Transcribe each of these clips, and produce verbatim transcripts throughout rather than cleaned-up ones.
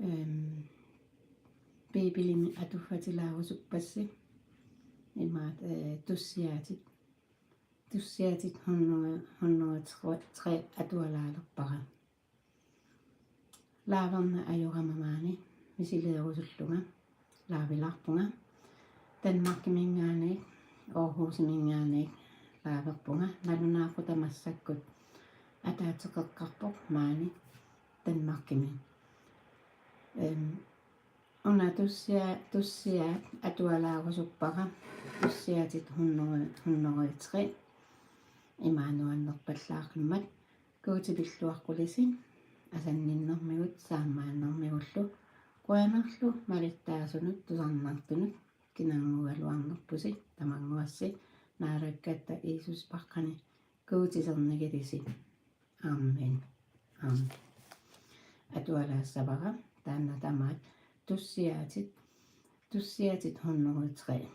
Øhm, Biibilimi atuffatilaarusuppassuk imaattoq, øh, tussiaatit, tussiaatit hundrede, hundrede tre atualaalerpara. Laaverneq ajorama maani misileerusullunga laavilaarpunga. Danmarkiminngaanniit, Aarhusiminngaanniit laaverpunga. Nalunaaqutaq massakkut ataateqeqqaarpoq maani Danmarkimi. Øhm, una tussia-, tussiaat atualaarusuppara, tussiaatit hundrede, hundrede tre, ima nuannerpallaaqimmat. Guuti pilluaqqulisi asanninnermigut saammaannermigullu qujanarlu malittaasunut tusarnaartunut kinanngugaluarnerpusi tamannguassi. Naalakkatta Jiisusi paqqani Guuti sernigilisi. Amen. Amen. Atualaassavara taanna tamaat tussiaatit, tussiaatit hundrede tre.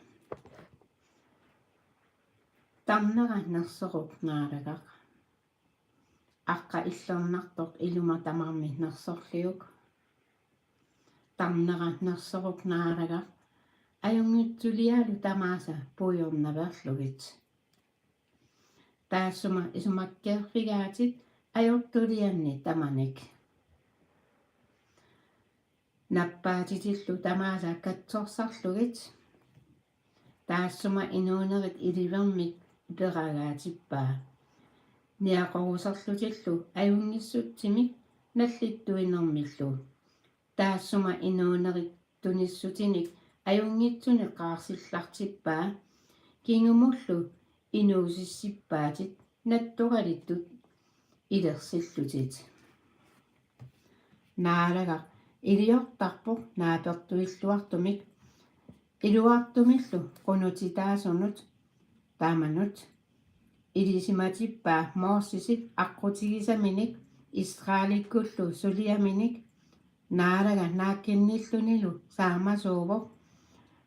Tarnera nersoruk Naalagaq. Aqqa illernartoq iluma tamarmi nersorliuk. Tarnera nersoruk Naalagaq. Ajunngitsulialu tamaasa puigornaveerlugit. Taassuma isumakkeerfigaatit ajortulianni tamanik. Nappaatitillu tamaasa katsorsarlugit. Taassuma inuunerit ilivermik iperagaatippaa. Niaqoruserlutillu ajunngissutsimik nallittuinermillu. Taassuma inuunerit tunissutinik ajunngitsunik qaarsillartippaa. Kingumullu inuusissippaatit nattoralittut ilersillutit. Naalagaq iliortarpoq naapertuilluartumik iluartumillu qunutitaasunut tamanut. Ilisimatippaa Mosesi aqqutigisaminik Israelikkullu suliaminik. Naalaga naakkinnillunilu saamasuuvoq,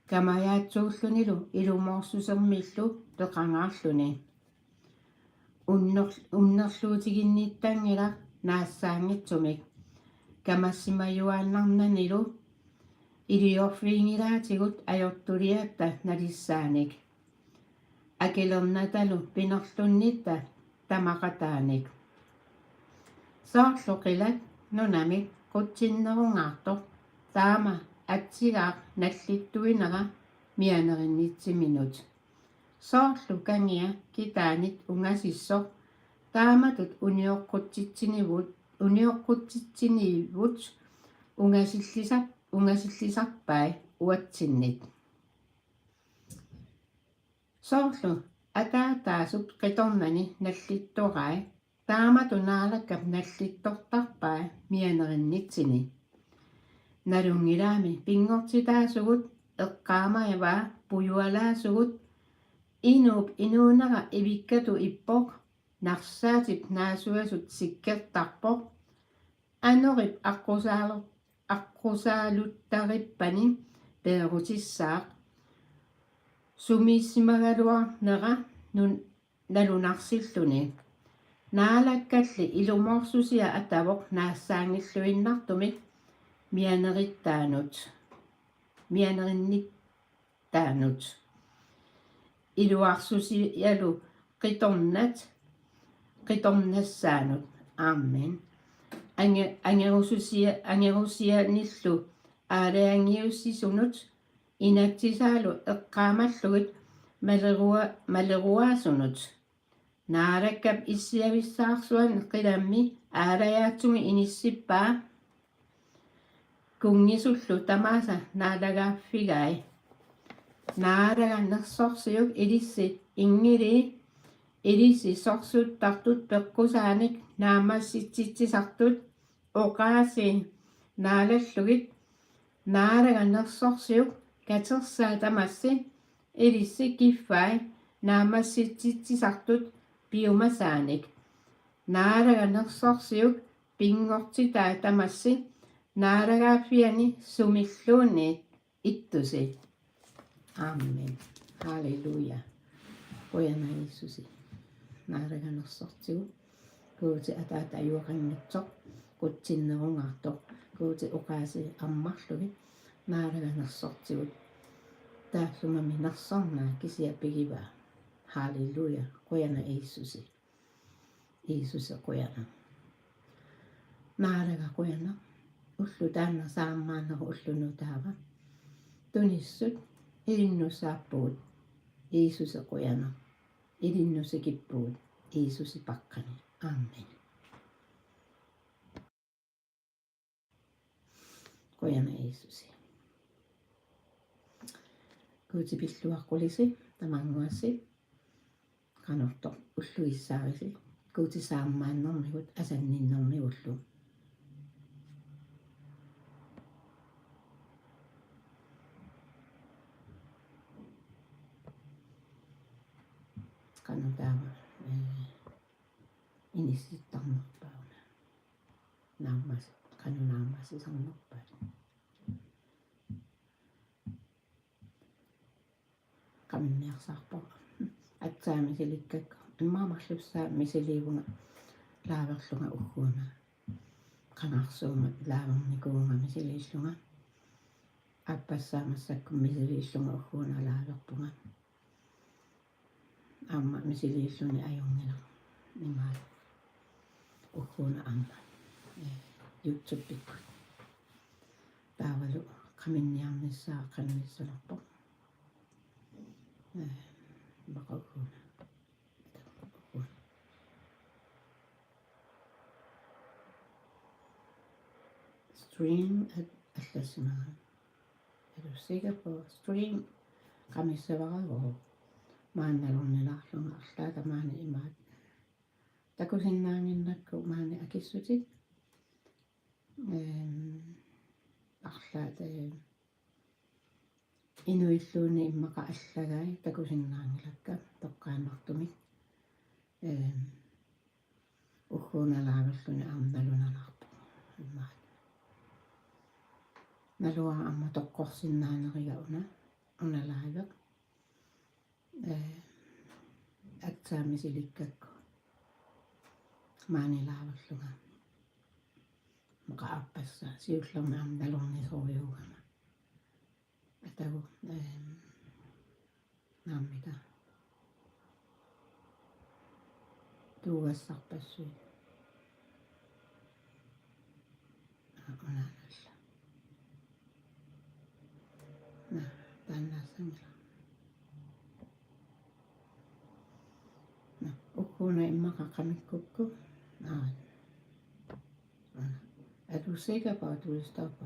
kamajaatsuullunilu ilumoorsusermillu peqangaarluni. Unner-, unnerluutiginnittanngilaq naassaanngitsumik. Kamassimajuaannarnanilu iliorfiginngilaatigut ajortuliatta nalissaanik. Akilernatalu pinerlunnitta tamaqataanik. Soorlu qilak nunamik qutsinnerungaartoq taama atsigaaq nallittuinera mianerinnitsiminut. Soorlu kangia kitaanit ungasissoq taamatut unioqqutsitsinivut, unioqqutsitsinivut ungasillisar-, ungasillisarpai uatsinnit. Soorlu ataataasup qitornani nallittorai taamatut Naalakkap nallittortarpai mianerinnitsini. Nalunngilaami pinngortitaasugut eqqaamavaa pujualaasugut, inuup inuunera ivikkatut ippoq, narsaatip naasuasut sikkertarpoq, anorip aqqusaaler-, aqqusaaluttarippani peerutissaaq, sumiissimagaluarnera nun-, nalunarsilluni. Naalakkalli ilumoorsusia atavoq naassaanngilluinnartumik mianerittaanut. Mianerinnittaanut. Iluarsusialu qitornat, qitornassaanut. Amen. Ange-, angerususia-, angerusianillu aalajangiussisunut inatsisaalu eqqaamallugit malerua-, maleruaasunut. Naalakkap issiavissaarsuani qilammi aalajaatsumi inissippaa. Kunngisullu tamaasa naalagaaffigai. Naalaga nersorsiuk ilissi inngilii, ilissi sorsuttartut peqqusaanik naammassitsitsisartut oqaasii naalallugit. Naalaga nersorsiuk katersaa tamassi ilissi kiffai naammassitsitsisartut piumasaanik. Naalaga nersorsiuk pinngortitai tamassi naalagaaffiani sumilluunniit ittusi. Amen. Halleluja. Qujanaq Jiisusi. Naalaga nersortigut. Guuti Ataata ajuaqanngitsoq, qutsinnerungaartoq, Guuti oqaasii ammarlugit naalaganersortigut taassumami nersornaa kisiat pigivaa. Halleluja. Qujanaq Jiisusi. Jiisusi qujanaq. Naalaga qujanaq. Ulloq taanna saammaannerup ulloq nutaava. Tunissut ilinnut saappugut. Jiisusi qujanaq. Ilinnut sikippugut. Jiisusi paqqani. Amen. Qujanaq Jiisusi. Guuti pilluaqqulisi tamaannguassi qanortoq ulluissaarisi Guuti saammaannermigut asanninnermigullu. Qanoq taava, ee, inissittarnerpaana. Naammas-, qanoq naammassisarnerpaat. Qaminniarsaarpoq. Aatsaat misilikkakku. Immaqa marlussaat misiliivunga live-erlunga ugguuna. Qangarsuummat live-ernikuuvunga misiliillunga. Aappassaa massakkut misiliillunga ugguuna live-erpunga. Aamma misiliilluni ajunngilaq. Imaat. Ugguuna aamma. Ee, YouTube-ikkut. Taavalu qaminniarnissaa qanoq issalerpoq. Ee, immaqa ugguuna. Ugguuna. Stream at-, allassimaga. Er du sikker på stream? Qamissavara, oo. Maani nalornilaarlunga arlaata maani imaat. Takusinnaannginnakku maani akissutit. Ehm, arlaat, ehm, inuilluunniit immaqa allagai takusinnaanngilakka toqqaannartumik. Ehm, ugguuna live-erluni aamma nalunalaarpoq. Immaqa. Naluara aamma toqqorsinnaaneriga una, una live. Ee, aatsaat misilikkakku. Maani live-erlunga. Immaqa aappassaa siullermik aamma nalornisorujuugama. Atagu, ehm, naammita. Tuugassarpassuit. Aa, unaanalla. Naa, taannaassanngilaq. Naa, ugguuna immaqa qamikkukku. Naa. Una. Er du sikker på, at du vil stoppe?